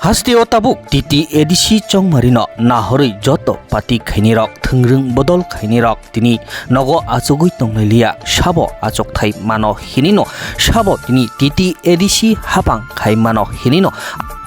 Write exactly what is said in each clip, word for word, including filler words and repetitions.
Hasteo tabuk T T A D C chongmarino nahorwi joto party khainirok, thwngrwng bodol khainirok tini nogo achugwi tonglailiya, sabo achukthai mano hinino, sabo tini T T A D C hapang khai mano hinino,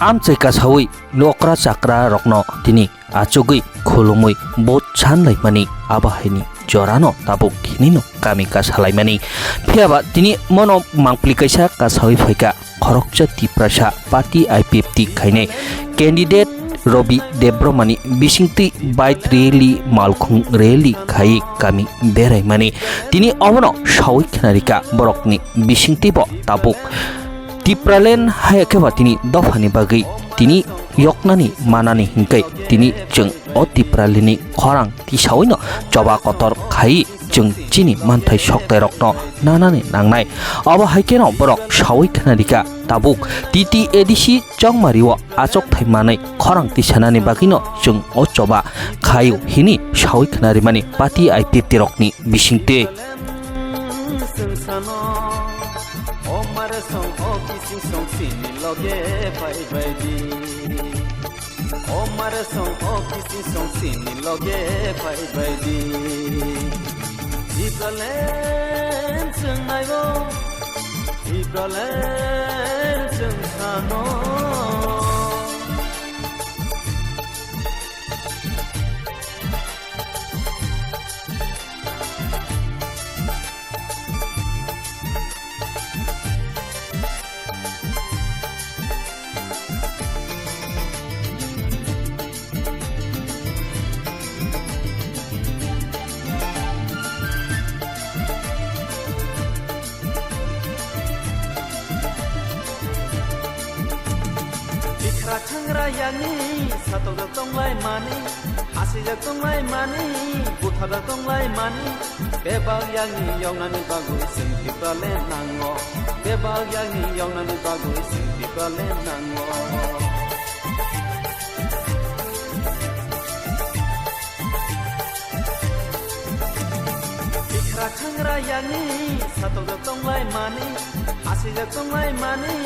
amchai kasawi okra chakra rokno tini achugwi khulumwi vote sanlaimani, abo haini jorano tabuk hinino kami kasalaimani. Phiyaba tini mono mangpli kaisa kasawi phaikha khoroksa Tiprasa party I P F T khainai candidate Robi Debbarmani bisingtwi bike rally, malkhung rally khai kami beraimani. Tini obono sawi khnarikha borokni bisingtwibo tabuk Tipraland haya khe ba tini dophani bagwi tini yoknani manani hinkhai tini chwng o Tipralandni khorang tisawino choba kotor khai chwng chini manthai soktairokno nanani nangnai. Abo hai kheno borok sawi khnarikha tabuk T T A D C chongmario achukthai manwi khorang tisanani bagwino chwng o choba khaio hini sawi khnarimani party I P F T rokni bisingtwi. Chwng sano, o mare song, o kising song, sini loge pai bai di. O mare song, o kising song, sini loge pai bai di. Tipraland chwng naibo, Tipraland chwng sano. Bikra khangra yani, satokjak tonglai mani, hasijak tonglai mani, butharjak tonglai mani, bebak yani yoknani bagwi chwng Tipraland nango, bebak yani yoknani bagwi chwng Tipraland nango. Bikra khangra yani, satokjak tonglai mani, hasijak tonglai mani.